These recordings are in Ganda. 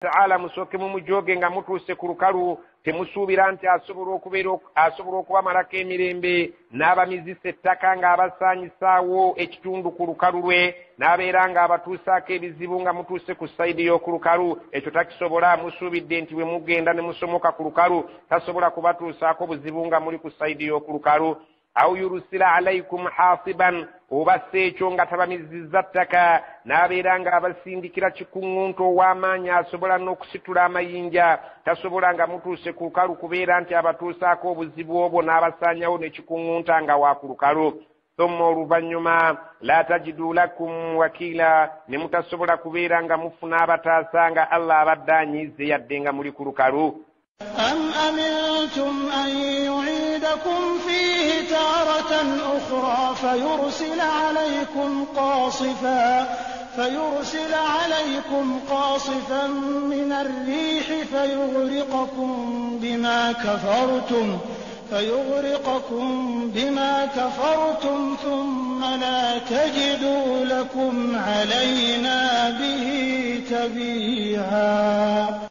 Taala musooke mumujoge nga mutuuse ku lukalu, temusuubira nti asobola okubeera asobola okubamalako emirembe n'abamizisa ettaka ng'abasaanyisaawo ekitundu ku lukalu lwe, n'abeera ng'abatuusaako ebizibu nga mutuuse ku sayidi y'oku lukalu. Ekyo takisobola. Musuubidde nti bwe mugenda ne musomoka ku lukalu tasobola kubatuusaako buzibu nga muli ku sayidi y'oku lukalu. Aw yurusila alaikum hasiban, oba si ekyo nga tabamizizza ttaka n'abeera ng'abasindikira kikuŋŋunta ow'amaanyi asobola n'okusitula amayinja, tasobola nga mutuuse ku lukalu kubeera nti abatuusaako obuzibu obwo n'abasaanyawo n'ekikuŋŋunta nga wa ku lukalu. Thumma oluvannyuma la tajidu lakum wakiila, ne mutasobola kubeera nga mufuna abataasa nga Allah abadde anyiize yadde nga muli ku lukalu. أم أمنتم أن يعيدكم فيه تارة أخرى فيرسل عليكم قاصفا من الريح فيغرقكم بما كفرتم ثم لا تجدوا لكم علينا به تبيعا.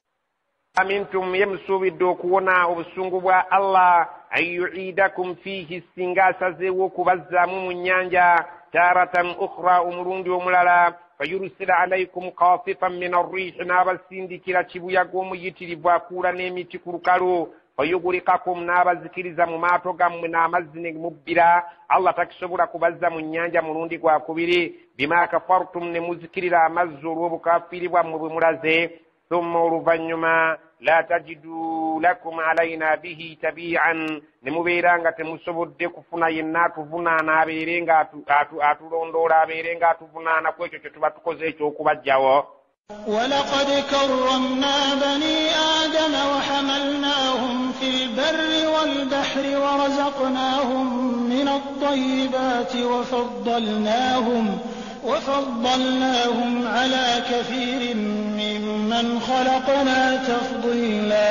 Amintum, ye musuubidde okuwona obusungu bwa Allah, an yuidakum fiihi, singa asazeewo okubazzaamu mu nnyanja, taratan ukhra, omulundi omulala, fayursila alaikum kasifan min arriihi, n'abasindikira kibuyaga omuyitirivu akuula n'emiti ku lukalu, fayugurikakum, n'abazikiriza mu maato gammwe n'amazzi ne mubbira. Allah takisobola kubazza mu nnyanja mulundi gwa kubiri. Bima kafartum, ne muzikirira amazzi olw'obukafiiri bwammwe bwe mulaze. Thumma oluvannyuma la tajidu lakum alaina bihi tabi'an, ne mubeera nga temusobodde kufuna yenna atuvunaana abeere nga atulondoola abeere nga atuvunaana ku ekyo kye tuba tukoze eky'okubajjawo. ولقد كرمنا بني آدم وحملناهم في البر والبحر ورزقناهم من الطيبات وفضلناهم على كثير ممن خلقنا تفضيلا.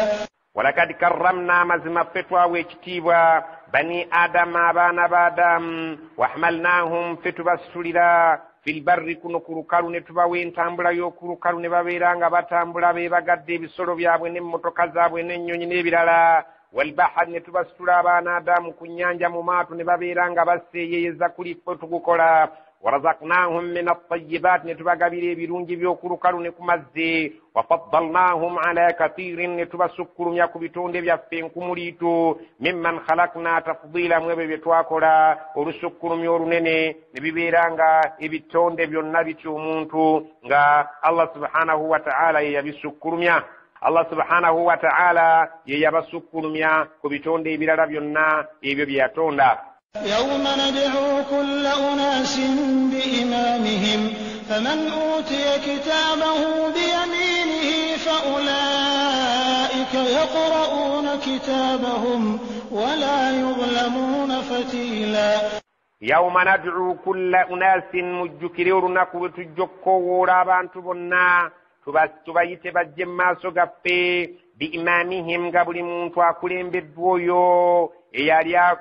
ولقد كرمنا mazima ffe twawa ekitiibwa bani Adama, abaana ba Adamu, wahamalnahum, ffe tubasitulira filbarri, kuno ku lukalu ne tubawa entambula y'oku lukalu ne babeera nga batambula beebagadde ebisolo byabwe n'emmotoka zaabwe n'ennyonyi n'ebirala. Walbahari, ne tubasitula abaana Adamu ku nnyanja mu maato ne babeera nga baseeyeeyeza kuli ffe tugukola. Warazaknahum min atayibat, ne tubagabira ebirungi by'oku lukalu ne ku mazzi. Wafaddalnahum ala kathirin, ne tubasukkulumya ku bitonde byaffe enkumuliitu. Mimman khalakna tafdila, mu ebyo bye twakola olusukkulumya olunene, ne bibeera nga ebitonde byonna bitya omuntu nga Allah subhanahu wa ta'ala ye yabisukkulumya. Allah subhanahu wa ta'ala ye yabasukkulumya ku bitonde ebirala byonna ebyo bye yatonda. يوم ندعو كل أناس بإمامهم فمن أوتي كتابه بيمينه فأولئك يقرؤون كتابهم ولا يظلمون فتيلا. يوم ندعو كل أناس, mujjukire olunaku lwe tujja okukoowoola abantu bonna tubayite bajje mu maaso gaffe, biimamihim, nga buli muntu akulembeddwa oyo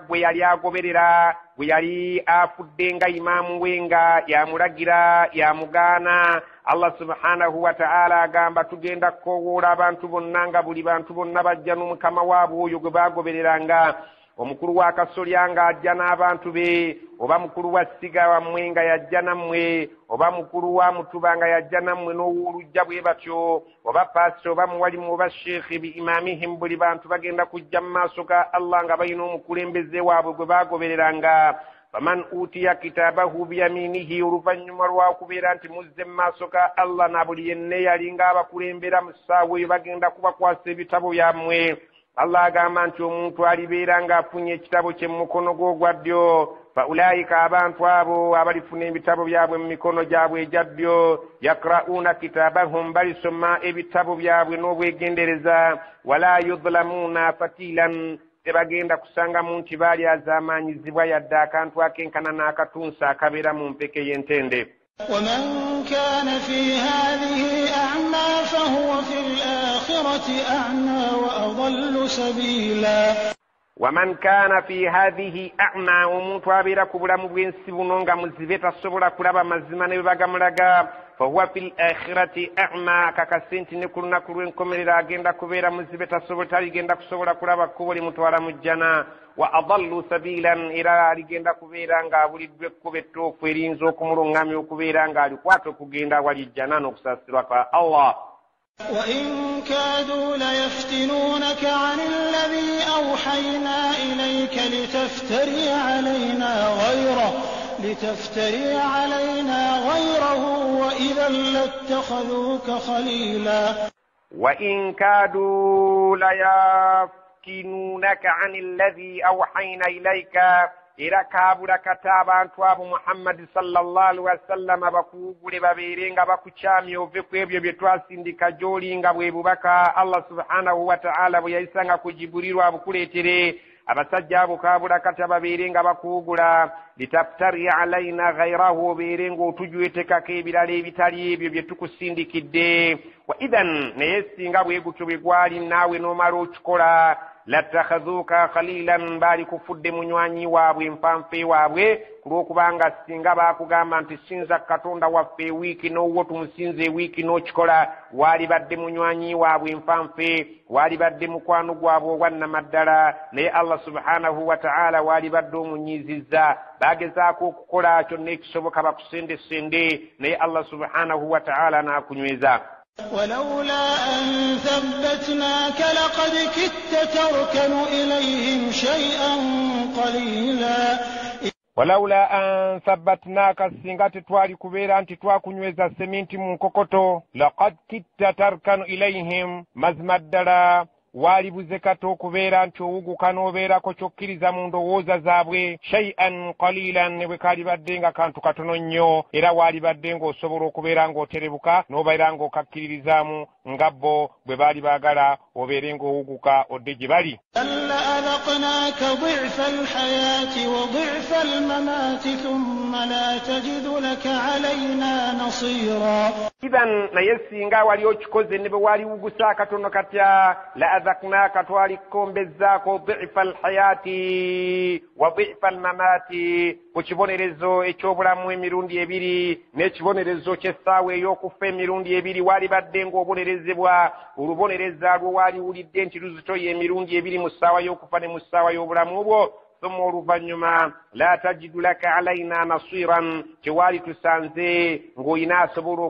gwe yali agoberera, gwe yali afudde nga imaamu we nga yamulagira yamugaana. Allah subhanahu wa ta'ala agamba tugenda kukoowoola abantu bonna nga buli bantu bonna bajja n'omukama waabwe oyo gwe bagobereranga. Omukulu wa kasolya ng'ajja n'abantu be, oba mukulu wa ssiga wammwe nga yajja nammwe, oba mukulu wa mutuba nga yajja nammwe n'ow'oluggya bwe batyo, oba paasita oba muwalimu oba sheekhi, bi imaamihim, buli bantu bagenda kujja mu maaso ga Allah nga balina omukulembeze waabwe gwe bagobereranga. Faman utiya kitabahu biyaminihi, oluvannyuma lwakubeera nti muzze mu maaso ga Allah na buli yenna eyalinga abakulembera mu ssaawa eyo bagenda kubakwasa ebitabo byammwe. Allah agamba nti omuntu alibeera ng'afunye ekitabo kye mu mukono gwe ogwa ddyo, fa ulaika, abantu abo abalifuna ebitabo byabwe mu mikono gyabwe egya ddyo, yakra'uuna kitaabahum, balisoma ebitabo byabwe n'obwegendereza, wala yudhlamuuna fatilan, tebagenda kusangamu nti baali azaamaanyizibwa yadde akantu akenkana n'akatunsi akabeera mu mpeke y'entende. ومن كان في هذه أعمى فهو في الآخرة أعمى وأضل سبيلا. Waman kaana fi hathihi ama, omuntu abeera ku bulamu bw'ensi buno nga muzibe tasobola kulaba mazima ne bwe bagamulaga, fahuwa fi l akhirati ama, kakase nti ne ku lunaku lw'enkomerero agenda kubeera muzibe taligenda kusobola kulaba kkubo limutwala mu jjana. Wa adallu sabilan, era aligenda kubeera ng'abuliddwa ekkubo ettuufu eriyinza okumuluŋŋamya okubeera ng'alikwata okugenda awali ejjana n'okusaasirwa kwa Allah. وإن كادوا ليفتنونك عن الذي أوحينا إليك لتفتري علينا غيره وإذا لاتخذوك خليلا. وإن كادوا ليفتنونك عن الذي أوحينا إليك, era kaabula kata abantu abo Muhammadi sallallahu alaihi wasallama bakuwugule babeere nga bakukyamya ove ku ebyo bye twasindika gy'oli nga bwe bubaka Allah subhanahu wa ta'ala bwe yayisanga ku Jibuliru abukuleetere. Abasajja abo kaabula kata babeere nga bakuwugula, litaftari alaina ghairahu, obeere ng'otujwetekako ebirala ebitali ebyo bye tukusindikidde. Wa idhan, naye singa bwe gutyo bwe gwali naawe n'omala okikola, latakhadhuka khalilan, baali kufudde munywanyi waabwe mpanfe waabwe, ku lw'okubanga singa baakugamba nti sinza Katonda waffe ewiiki n'owwo tumusinze ewiiki n'okikola, waalibadde munywanyi waabwe mpanfe, waalibadde mukwano gwabwe ogwannamaddala, naye Allah subhanahu wa ta'ala waalibadde omunyiizizza. Baagezaako okukola kyonna ekisoboka bakusendesende, naye Allah subhanahu wa ta'ala n'akunyweza. ولولا أن ثبتناك لقد كدت تركن إليهم شيئا قليلا. ولولا أن ثبتناك, singa tetwali kubeera nti twakunyweza seminti mu nkokoto, laqad kitta tarkanu ilayhim, mazima ddala waalibuze kata okubeera nti owuguka n'obeerako ky'okkiriza mu ndowooza zaabwe, shay'an qalilan, ne bwe kaalibadde nga kantu katono nnyo, era waalibadde ng'osobola okubeera ng'oterebuka n'obeera ng'okakkiririzaamu nga bo bwe baali baagala obeere ng'owuguka odde gye bali. لأذقناك ضعف الحياة وضعف الممات ثم لا تجد لك علينا نصيرا. Idhan, naye singa wali okikoze ne bwe waaliwugusa akatono katya, la'adhaqnaka, twalikombezzaako dhifa alhayati wa dhifa almamati, ku kibonerezo eky'obulamu emirundi ebiri n'ekibonerezo ky'essaawa ey'okufa emirundi ebiri, waalibadde ng'obonerezebwa olubonereza lwo waaliwulidde nti luzitoya emirundi ebiri mu ssaawa y'okufa ne mu ssaawa y'obulamu bwo. Thumma, oluvannyuma, la tajidu laka alaina nasiran, tewaali tusanze ng'olina asobola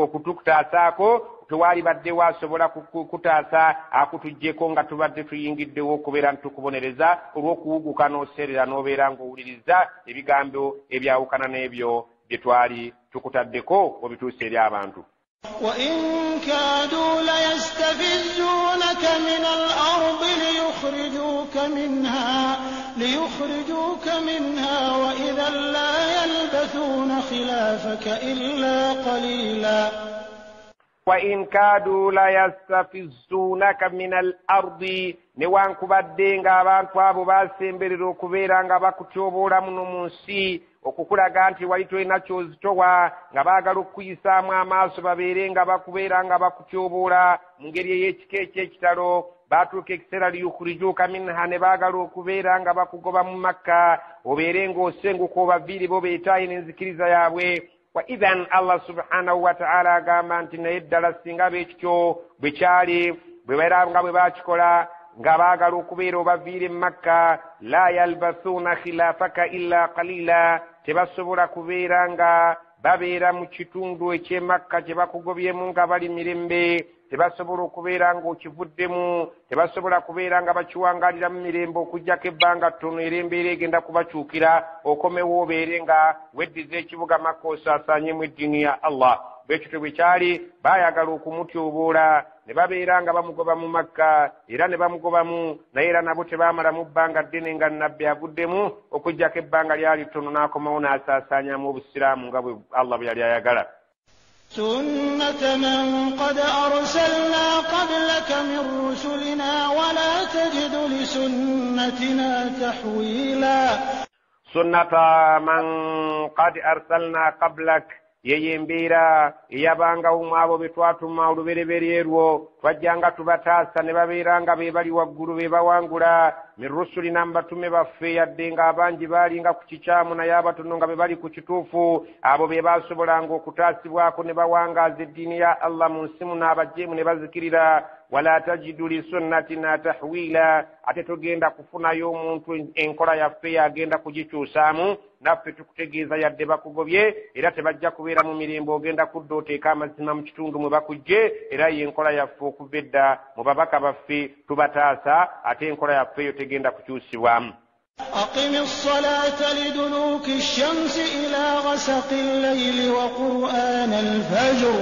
okutukutaasaako, tewaalibadde waasobola kutaasa akutuggyeko nga tubadde tuyingiddewo okubeera ntukubonereza olw'okuwuguka n'oseerera n'obeera ng'owuliriza ebigambo ebyawukana n'ebyo bye twali tukutaddeko obituusa eri abantu. وإن كادوا ليستفزونك من الأرض ليخرجوك منها وإذا لا يلبثون خلافك إلا قليلا. وإن كادوا ليستفزونك من الأرض, newankubadde ng'abantu abo baasemberera okubeera nga bakutyoboola muno mu nsi okukulaga nti wali tolina ky'ozitowa, nga baagala okukuyisaamu amaaso babeere nga bakubeera nga bakutyoboola mu ngeri ey'ekika eky'ekitalo. Baatuuka ekiseera liyukhrijuuka minha, ne baagala okubeera nga bakugoba mu Makka obeere ng'osenguka obaviiri bo beetaaye n'enzikiriza yaabwe. Wa idhan, Allah subhanahu wa ta'ala agamba nti naye ddala singa beekityo bwe kyali bwe baera nga bwe baakikola nga baagala okubeera obaviire e Makka, la yalbathuuna khilafaka illa qalila, tebasobola kubeera nga babeera mu kitundu eky'e Makka kye bakugobyemu nga bali mirembe, tebasobola okubeera ng'okivuddemu, tebasobola kubeera nga bakiwangaalira mu mirembe okuggyako ebbanga ttono, era embeera egenda kubakyukira okomewo obeere nga weddiza ekibuga Makka osaasaanyemu eddiini ya Allah. Bwe kityo bwe kyali, baayagala okumutyoboola ne babeera nga bamugoba mu Makka, era ne bamugobamu, naye era nabo tebaamalamu bbanga ddene nga Nabbi avuddemu okuggyako ebbanga lyali ttono n'akomawo n'asaasaanyamu obusiraamu nga bwe Allah bwe yali ayagala. سنة من قد أرسلنا قبلك من رسلنا ولا تجد لسنتنا تحويلا. سنة من قد أرسلنا قبلك, Yeyo embeera eyabangawo mu abo be twatuma olubereberye lwo, twajjanga tubataasa ne babeera nga be bali waggulu be bawangula. Min rusulina, mu batume baffe, yadde nga abangi baalinga ku kikyamu naye abatono nga be bali ku kituufu, abo be baasobolanga okutaasibwako ne bawangaaza eddiini ya Allah mu nsi muno, abajeemu ne bazikirira. Wala tajidu lisunnatina tahwila, ate togenda kufunayo omuntu enkola yaffe yagenda kugikyusaamu. Naffe tukutegeeza yadde bakugobye era tebajja kubeera mu mirembe, ogenda kudda oteeka amazima mu kitundu mwe bakujje. Era ye enkola yaffe okuva edda mu babaka baffe, tubataasa, ate enkola yaffe eyo tegenda kukyusibwamu. أقم الصلاة لدلوك الشمس إلى غسق الليل وقرآن الفجر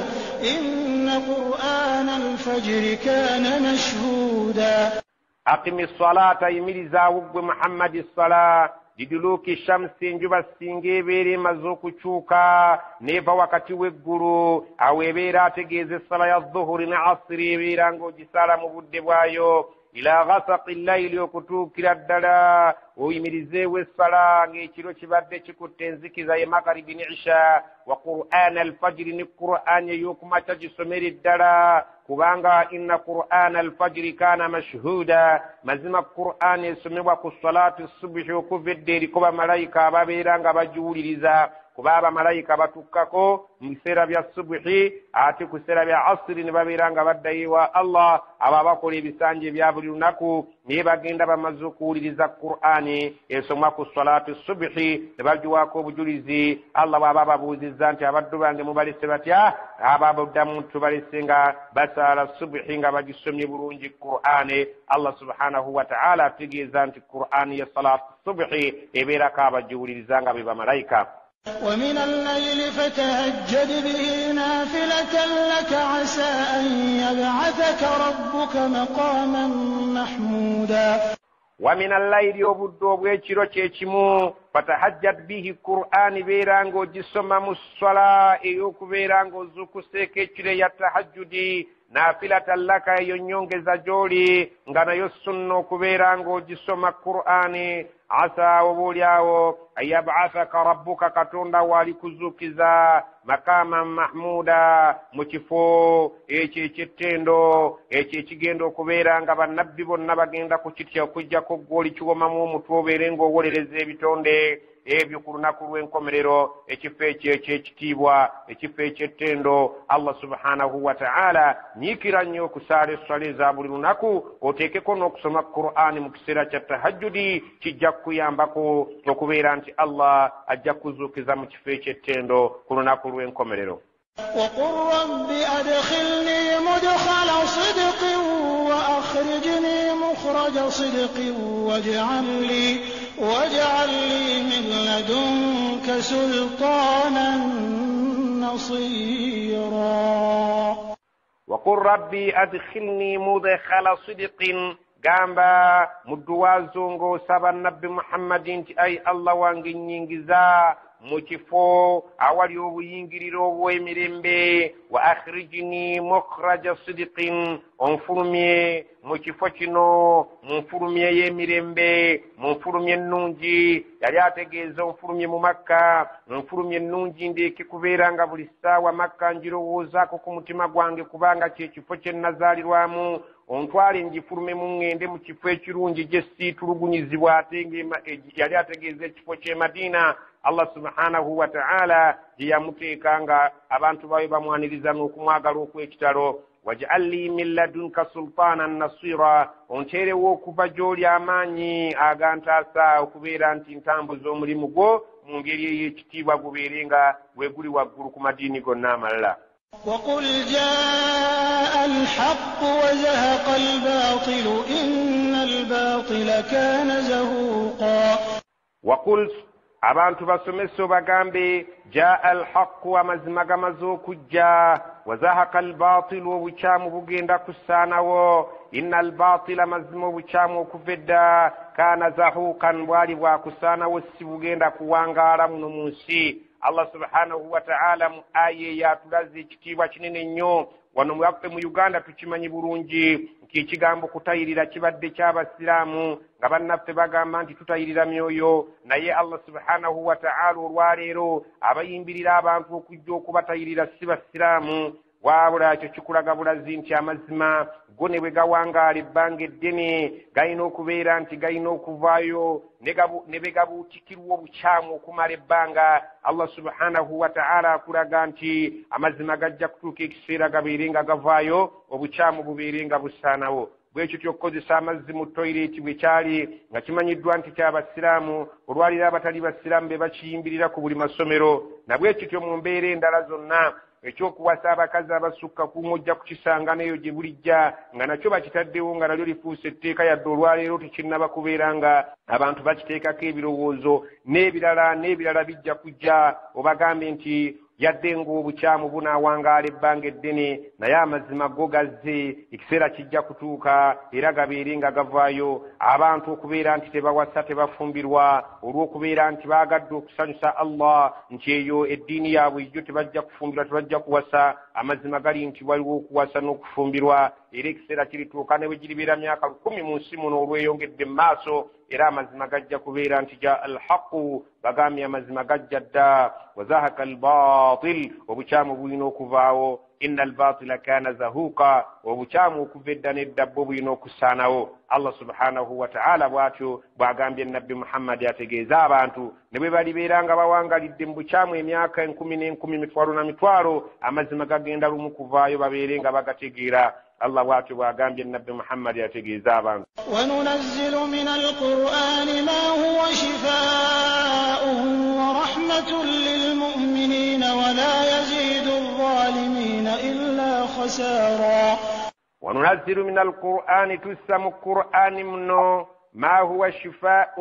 إن قرآن الفجر كان مشهودا. أقم الصلاة, yimirizaawo ggwe Muhammadi sala, liduluuki shamsi, enjuba singa ebeera emaze okukyuka n'eva wakati w'eggulu, awo ebeera ategeeza essala ya dhuhuri ne asiri, ebeera ng'ogisaala mu budde bwayo. Ila ghasaqi layili, okutuukira ddala oyimirizeewo essala ng'ekiro kibadde kikutte enzikiza, ye magaribi ne isha. Wa qur'ana alfajiri, ne qur'ani ey'okumakya gisomere ddala, kubanga inna qur'ana alfajiri kana mashhuda, mazima qur'ani esomebwa ku salatu subuhi okuva edda eriko bamalayika ababeera nga bagiwuliriza, kuba abamalayika batukkako mu biseera bya subuhi, ate ku biseera bya asiri ne babeera nga baddayo ewa Allah. Abo abakola ebisanja ebya buli lunaku naye bagenda bamaze okuwuliriza qur'ani esomwa ku salatu subuhi ne bagiwaako obujulizi. Allah bw'aba ababuuzizza nti abaddu bange mubalese batya, ababuddamu tubalese nga basaala subuhi nga bagisomye bulungi qur'ani. Allah subhanahu wa ta'ala ategeeza nti qur'ani ya salatu subuhi ebeerako abagiwuliriza nga be bamalayika. ومن الليل فتهجد به نافلة لك عسى أن يبعثك ربك مقاما محمودا. ومن الليل, obudde obw'ekiro kyekimu, fatahajjat bihi, qur'ani beera ng'ogisoma mu sswala ey'okubeera ng'ozuukuseeko ekiro eya tahajjudi, nafilatan laka, eyo nnyongeza gy'oli nga nayo sunna okubeera ng'ogisoma qur'ani. Asa, oba oliawo, anyabathaka rabbuka, Katonda waali kuzuukiza, makaman mahmuda, mu kifo ekyo ekyettendo, ekyo ekigenda okubeera nga bannabbi bonna bagenda kukitya okujjako ggwe olikiwomamu omutwe obeere ng'owolereza ebitonde ebyo ku lunaku lw'enkomerero. Ekifo ekyo ekyekitiibwa, ekifo ekyettendo, Allah subhanahu wa ta'ala. Nyiikira nnyo okusaala esswala eza buli lunaku, oteekeko n'okusoma qur'ani mu kiseera kya tahajjudi, kijja kukuyambako okubeera nti Allah ajja kuzuukiza mu kifo ekyettendo ku lunaku lw'enkomerero. وقل رب أدخلني مدخل صدق وأخرجني مخرج صدق واجعل لي من لدنك سلطانا نصيرا. وقل ربي أدخلني مدخل صدق, gamba mu dduwa zo ng'osaba nabbi Muhammadi nti ai Allah wange, nnyingiza mu kifo awali obuyingiriro obw'emirembe, wa akhrijni mukhraja sidiqin, onfulumye mu kifo kino mu nfulumye y'emirembe, mu nfulumye ennungi. Yali ategeeza onfulumye mu Makka nfulumye ennungi, ndeeke kubeera nga buli ssaawa Makka njirowoozaako ku mutima gwange, kubanga kye kifo kye nnazaalirwamu. Ontwale ngifulumemu ŋŋende mu kifo ekirungi gye siitulugunyizibwa, ate yali ategeeza ekifo ky'e Madiina, Allah subhanahu wa ta'ala gye yamuteeka nga abantu bawe bamwaniriza n'okumwagala okw'ekitalo. Waj'al li min ladunka sultanan nasira, onteerewo okuva gy'oli amaanyi agantaasa okubeera nti ntambuza omulimu gwo mu ngeri ey'ekitiibwa, gubeere nga gwe guli waggulu ku madiini gonna amalala. وقل جاء الحق وزهق الباطل إن الباطل كان زهوقا. وقل, abantu basomesa obagambe, jaa alhaqu, amazima gamaze okujja, wazahaka albatilu, obukyamu bugenda kusaanawo, inna albatila, mazima obukyamu okuva edda, kaana zahuukan, bwali bwakusaanawo, si bugenda kuwangaala muno mu nsi. Allah subhanahu wa ta'ala mu aya eyatulaze ekitiibwa kinene nnyo. Wano waffe mu Uganda tukimanyi bulungi nti ekigambo kutayirira kibadde ky'abasiraamu, nga bannaffe bagamba nti tutayirira myoyo, naye Allah subhanahu wa ta'ala olwaleero abayimbirira abantu okujja okubatayirira si basiraamu. Wabula ekyo kikulaga bulazi nti amazima go ne bwe gawangaala ebbanga eddene galina okubeera nti galina okuvaayo ne bwe gabuutikirwa obukyamu okumala ebbanga. Allah subhanahu wa ta'ala akulaga nti amazima gajja kutuuka ekiseera gabeere nga gavaayo, obukyamu bubeere nga busaanawo. Bwekyo ky'okukozesa amazzi mu toyireeti bwe kyali nga kimanyiddwa nti ky'abasiraamu, olwaliro abatali basiraamu be bakiyimbirira ku buli masomero. Nabwekityo mu mbeera endala zonna ekyokuwasa abakazi abasukka ku mujja kukisanga n'eyo gye bulijja nga nakyo bakitaddewo nga nalyo lifuuse etteeka, yadde olwaleero tekinnaba kubeera nga abantu bakiteekako ebirowoozo n'ebirala n'ebirala bijja kujja. Obagambe nti yadde ng'obukyamu bunaawangaala ebbanga eddene, naye amazima go gazze, ekiseera kijja kutuuka era gabeere nga gavaayo. Abantu okubeera nti tebawasa tebafumbirwa olw'okubeera nti baagadde okusanyusa Allah, nti eyo eddiini yaabwe yo tebajja kufumbirwa tebajja kuwasa. Amazima gali nti waliwo okuwasa n'okufumbirwa, era ekiseera kirituuka ne bwe giribeera myaka 10 mu nsi muno olweyongedde mu maaso, era amazima gajja kubeera nti ja alhaqu, bagambye amazima gajja dda, wazahaka albatil, obukyamu bulina okuvaawo, inna albatila kana zahuqa, obukyamu okuva edda n'edda bwo bulina okusaanawo. Allah subhanahu wa ta'ala bw'atyo bw'agambye Nabbi Muhammadi ategeeza abantu ne bwe balibeera nga bawangalidde mu bukyamu emyaka enkumi n'enkumi, mitwalo na mitwalo, amazima gagenda lumu kuvaayo babeere nga bagategeera. Allah bw'atyo bw'agambye Nabbi Muhammadi ategeeza abantu. وننزل من القرآن ما هو شفاء ورحمة للمؤمنين ولا يزيد الظالمين إلا خسارا. وننزل من القرآن تسم القرآن منه ما هو شفاء,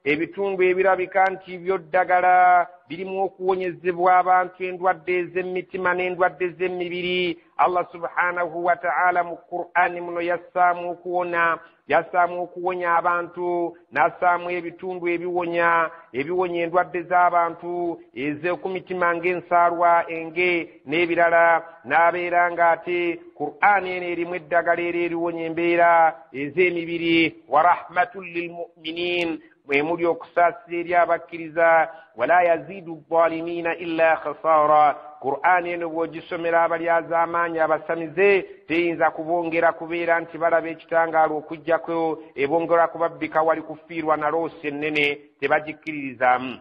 ebitundu ebirabika nti byo ddagala birimu okuwonyezebwa abantu endwadde ez'emitima n'endwadde z'emibiri. Allah subhanahu wa ta'ala mu Qur'ani muno yassaamu okuwona, yassaamu okuwonya abantu, n'assaamu ebitundu ebiwonya, ebiwonya endwadde z'abantu ez'oku mitima ng'ensaalwa, enge n'ebirala. N'abeera ng'ate Qur'ani eno erimu eddagala era eriwonya embeera ez'emibiri. Wa rahmatun lilmu'minin, mwe muli okusaasira eri abakkiriza. Wala yazidu zaalimiina illa khasaara. Qur'ani eno bw'ogisomera abalyazaamaanyi abasamize teyinza kubongera kubeera nti balaba ekitangaala okuggyako, ebongera kubabbika wali kufiirwa na loosi ennene, tebagikkiririzaamu.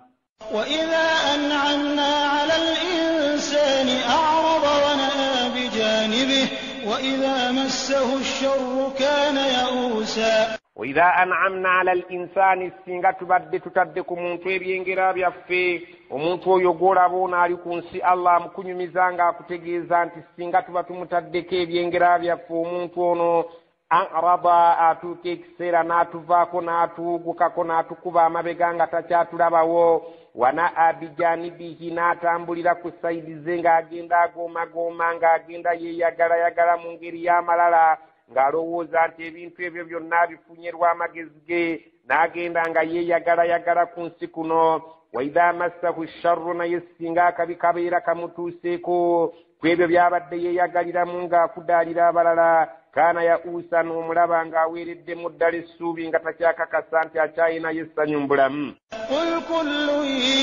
وإذا أنعمنا على الإنسان أعرض ونأى بجانبه وإذا مسه الشر كان يئوسا. وإذا أنعمنا على الإنسان, singa tubadde tutadde ku muntu ebyengera byaffe, omuntu oyo gw'olaba ono ali ku nsi, Allah amukunyumiza ng'akutegeeza nti singa tuba tumutaddeko ebyengera byaffe, omuntu ono arada, atuuka ekiseera n'atuvaako n'atuwugukako n'atukuba amabega nga takyatulabawo. Wanaa bijanibihi, n'atambulira ku sayidi ze ng'agenda agoomagooma, ng'agenda yeeyagalayagala mu ngeri y'amalala, ng'alowooza nti ebintu ebyo byonna abifunye lw'amagezi ge, n'agenda nga yeeyagalayagala ku nsi kuno. Waidha massahu sharru, naye singa akabi kabeera kamutuuseeko ku ebyo by'abadde yeeyagaliramu ng'akudaalira abalala, kaana yauusa, n'omulaba ng'aweereddemu ddala essuubi nga takyakakasa nti akyayinayo essanyu mu bulamu. قل كل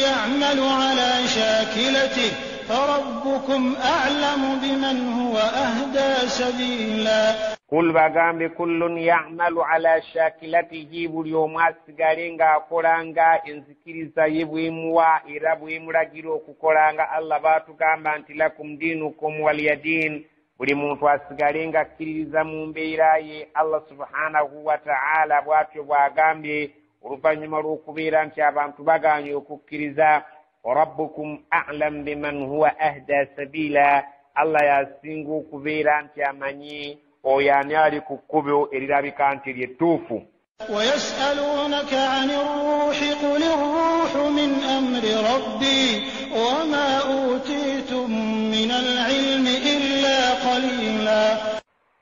يعمل على شاكلته فربكم أعلم بمن هو أهدى سبيلا. Kul, bagambe, kullun ya'malu ala shakilatihi, buli omu asigale ng'akola nga enzikiriza ye bw'emuwa era bw'emulagira okukola, nga Allah baatugamba nti lakum diinukum waliya diin. Buli muntu asigale ng'akkiririza mu mbeera ye. Allah subhanahu wa ta'ala bw'atyo bw'agambye oluvannyuma lw'okubeera nti abantu bagaanye okukkiriza. Rabbukum a'lam biman huwa ahda sabila, Allah yasinga okubeera nti amanyi oyo ani ali ku kkubo erirabika nti lyettuufu. ويسألونك عن الروح قل الروح من أمر ربي وما أوتيتم من العلم إلا قليلا.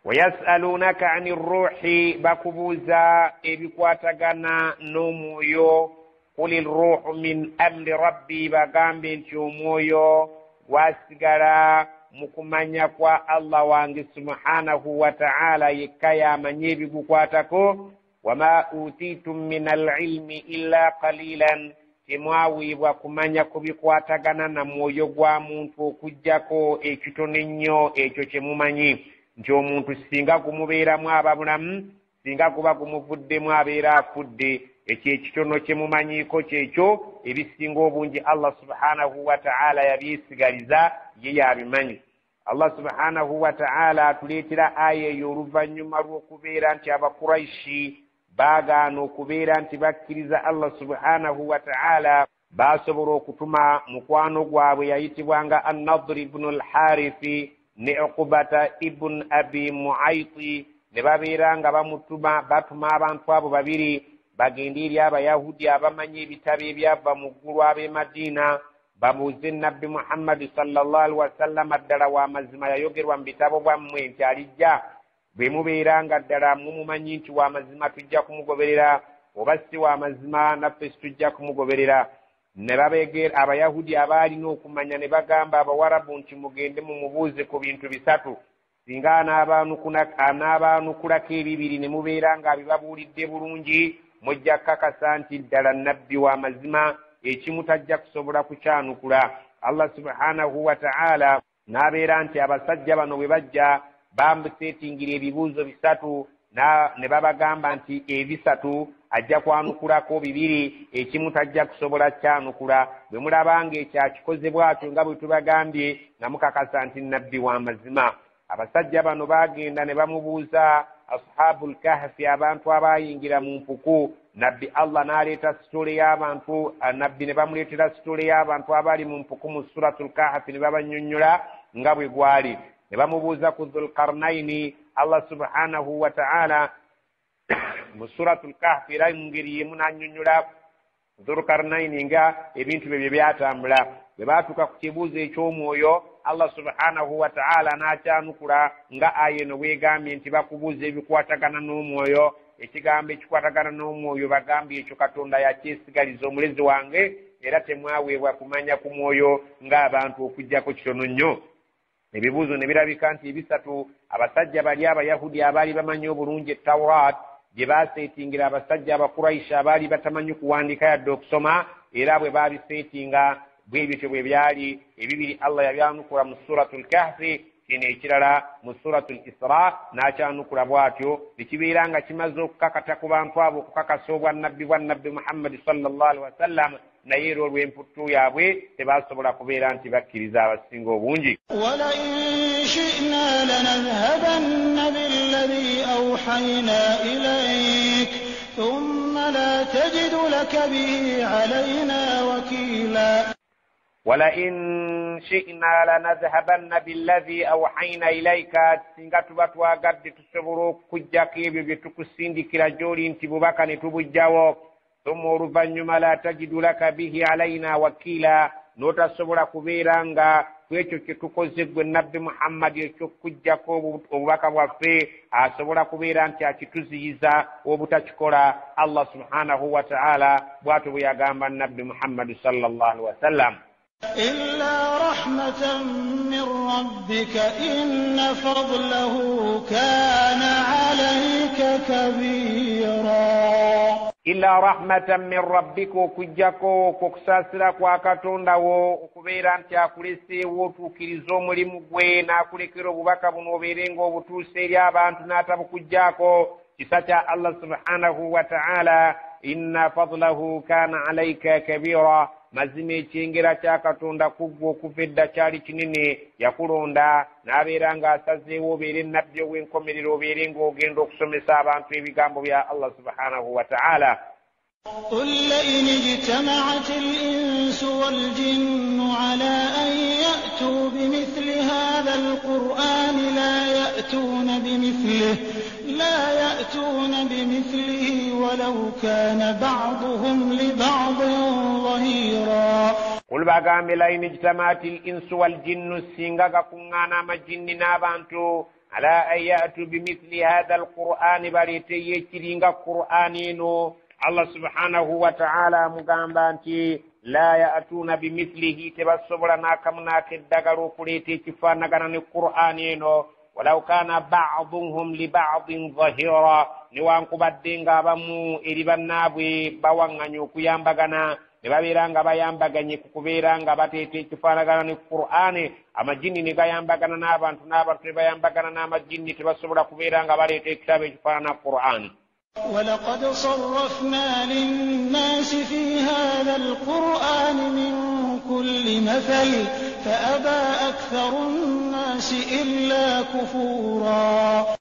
ويسألونك عن الروح, bakubuuza ebikwatagana n'omwoyo. Quli ruuhu min amri rabbi, bagambe nti omwoyo gwasigala mu kumanya kwa Allah wange subhanahu wa ta'ala, yekka yamanyi ebigukwatako. Wama utitum min alilmi illa qalilan, temwaweebwa kumanya ku bikwatagana na mwoyo gwa muntu okuggyako ekitono ennyo ekyo kye mumanyi nti omuntu singa gumubeeramu aba bulamu, singa guba gumuvuddemu abeera afudde. Ekyo ekitono kye mumanyiiko kyekyo, ebisinga obungi Allah subhanahu wa ta'ala yabyesigaliza, ye yabimanyi. Allah subhanahu wa ta'ala atuleetera aya eyo oluvannyuma lw'okubeera nti Abakuraishi baagaana okubeera nti bakkiriza Allah subhanahu wa ta'ala. Baasobola okutuma mukwano gwabwe yayitibwanga Annadr ibnu Alharithi ne Uqubata ibn Abi Muaiti, ne babeera nga bamutuma, batuma abantu abo babiri bagende eri Abayahudi abamanyi ebitabo ebyava mu ggulu ab'e Madiina, babuuze Nabbi Muhammadi sallallahu alaihi wasallama ddala wa mazima yayogerwa mu bitabo bwammwe nti alijja? Bwe mubeera nga ddala mumumanyi nti wa mazima tujja kumugoberera, oba si wa mazima naffe situjja kumugoberera. Ne babeegera Abayahudi abaalina okumanya ne bagamba Abawarabu nti mugende mumubuuze ku bintu bisatu, singa anaabaanukulako ebibiri ne mubeera nga abibabuulidde bulungi, mujja kukakasa nti ddala nabbi wa mazima, ekimu tajja kusobola kukyanukula. Allah subhanahu wa ta'ala n'abeera nti abasajja bano bwe bajja bamuseetingira ebibuuzo bisatu, ne babagamba nti ebisatu ajja kwanukulako bibiri, ekimu tajja kusobola kyanukula. Bwe mulabanga ekyakikoze bwatyo nga bwe tubagambye, nga mukakasa nti nabbi wa mazima. Abasajja bano baagenda ne bamubuuza ashabul kahfi, abantu abayingira mu mpuku. Nabbi Allah n'aleeta sitole y'abantu, nabbi ne bamuleetera sitole y'abantu abali mu mpuku mu suratul kahfi, ne babannyonnyola nga bwe gwali. Ne bamubuuza ku Dhulqarnaini, Allah subhanahu wa ta'ala mu suratul kahfi era mu ngeri y'emu n'annyonnyola Dhulqarnaini nga ebintu bye byatambula. Bwe baatuuka ku kibuuzo eky'omwoyo, Allah subhanahu wa ta'ala n'akyanukula nga aya eno bwegambye nti bakubuuza ebikwatagana n'omwoyo. Ekigambo ekikwatagana n'omwoyo bagambye ekyo Katonda yakyesigaliza omulezi wange, era temwaweebwa kumanya ku mwoyo ng'abantu okuggyako kitono nnyo. Ebibuuzo ne birabika nti ebisatu abasajja bali Abayahudi abaali bamanyi obulungi Tawrat gye baaseetingira abasajja Abakuraisha abaali batamanyi kuwandiika yadde okusoma, era bwe baabiseetinga bwe bityo bwe byali. Ebibiri Allah yabyanukula mu suratul kahfi, kino ekirala mu suratul Isra n'akyanukula bw'atyo. Ekibeera nga kimaze okukakata ku bantu abo okukakasa obwannabbi bwa Nabbi Muhammadi sallallahu alaihi wasallam, naye era olw'emputtu yaabwe tebasobola kubeera nti bakkiriza abasinga obungi. Walain shi'na lanadhhabanna billadhi awhayna ilayk thumma la tajidu laka bihi alayna wakila. Walain shi'na lanadhhabanna billadhi awhayna ilayka, singa tuba twagadde tusobola okukuggyako ebyo bye tukusindikira gy'oli nti bubaka ne tubugjawo. Thumma oluvannyuma la tajidu laka bihi alayna wakiila, n'otasobola kubeera nga kwekyo kye tukoze gwe Nabbi Muhammadi eky'okuggyako obubaka bwaffe asobola kubeera nti akituziyiza obutakikola. Allah subhanahu wa ta'ala bw'atyo bwe yagamba Nabbi Muhammadi sallallahu alaihi wasallam. إلا رحمة من ربك إن فضله كان عليك كبيرا. Illa rahmatan min rabbika, okuggyako okusaasira kwa Katonda wo okubeera nti akuleseewo otuukiriza omulimu gwe n'akulekera obubaka buno obeere ng'obutuusa eri abantu n'atabukuggyako. Kisa kya Allah subhanahu wa ta'ala, inna fadlahu kana alayka kabira, mazima ekyengera kya Katonda ku ggwe okuva edda kyali kinene. Yakulonda n'abeera ng'asazeewo obeere nabbi ow'enkomerero, obeere ng'ogenda okusomesa abantu ebigambo bya Allah subhanahu wa ta'ala. قل لئن اجتمعت الإنس والجن على أن يأتوا بمثل هذا القرآن لا يأتون بمثله ولو كان بعضهم لبعض ظهيرا. قل bagambe لئن اجتمعت الإنس والجن, singa gakuŋŋaana amajinni n'abantu, ala an ya'tu bimithli hadha alqur'ani, baleeteyo ekiringa Qur'ani eno, Allah subhanahu wataala amugamba nti la yatuuna bimithilihi, tebasobola n'akamu n'akeddagala okuleeta ekifaanagana ne Qur'ani eno. Walau kana baduhum libadin dhahira, newankubadde ng'abamu eri bannaabwe bawaŋŋanya okuyambagana, ne babeera nga bayambaganye ku kubeera nga bateeta ekifaanagana ne Qur'ani, amajinni ne gayambagana n'abantu, n'abantu ne bayambagana n'amajinni, tebasobola kubeera nga baleeta ekitabo ekifaanana Qur'ani. ولقد صرفنا للناس في هذا القرآن من كل مثل فأبى أكثر الناس إلا كفورا.